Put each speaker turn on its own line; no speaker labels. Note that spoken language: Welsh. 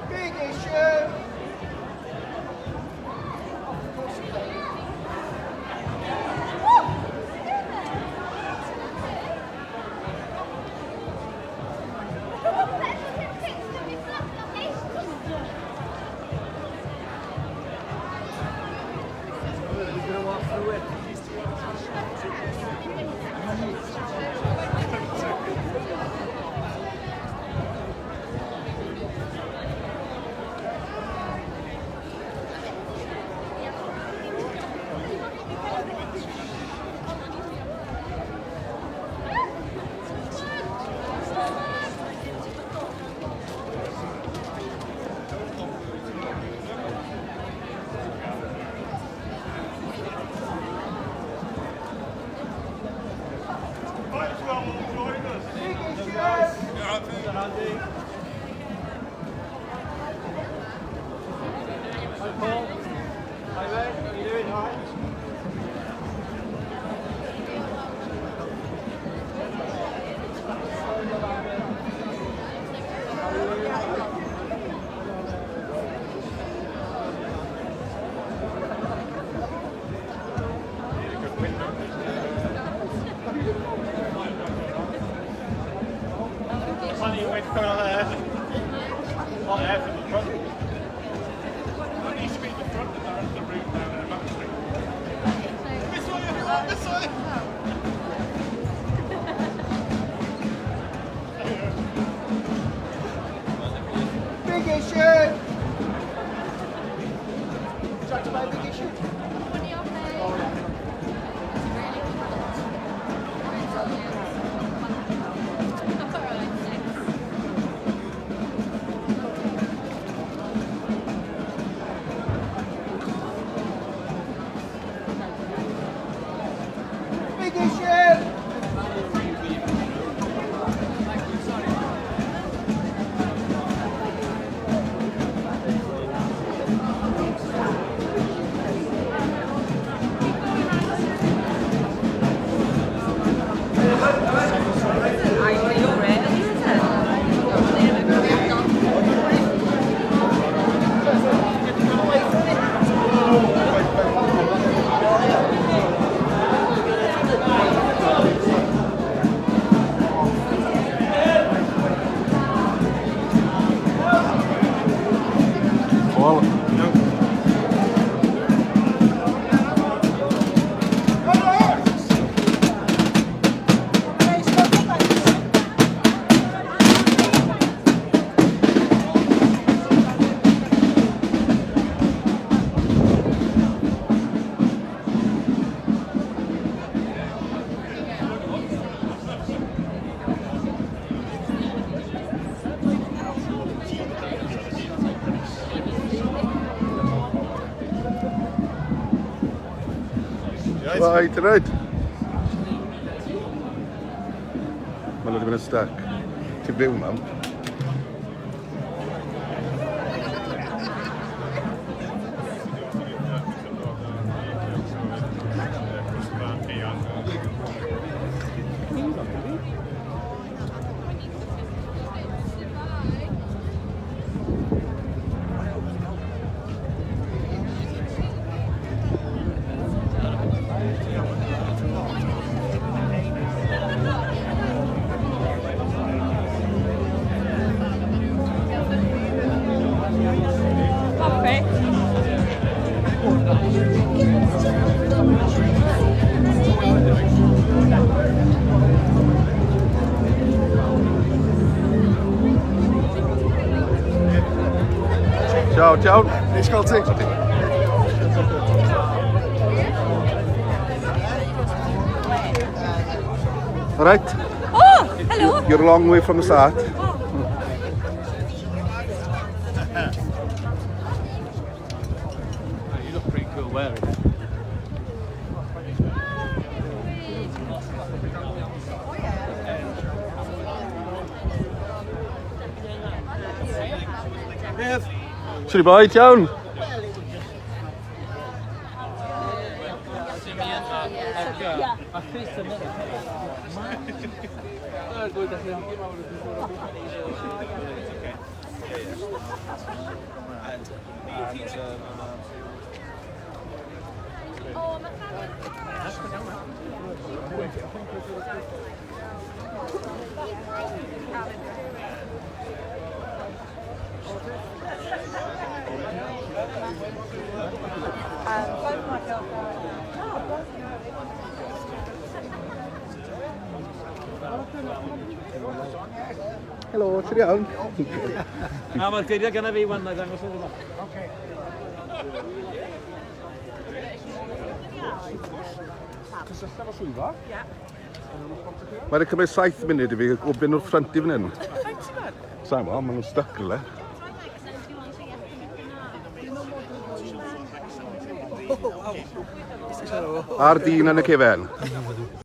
Big issue.
Might as well all join us.
Big issue.
Hi Paul. Hi mate, how you doing? All right?
Plenty of weight coming on there. On there from the front. There needs to be the front and the rest of the route down in the back street. This way, everyone, this way!
Big issue. Would you like to play big issue? Big issue.
Paul. Right, right. Mae nhw wedi mynd yn stuck. Ti'n byw, mam? Ciao, ciao.
Neis gweld ti.
Alright.
O!
Hello.
You're a long way from the start.
You look pretty cool wearing it.
Swn i boi, iawn? Helo, ti'n iawn?
A mae'r geiriau gyda fi wan, na i ddangos iddo fo.
Mae wedi cymryd 7 munud i fi o fynd o'r ffrynt i fan hyn. Sa'n wel, maen nhw'n stuck rhywle. A'r dyn yn y cefen.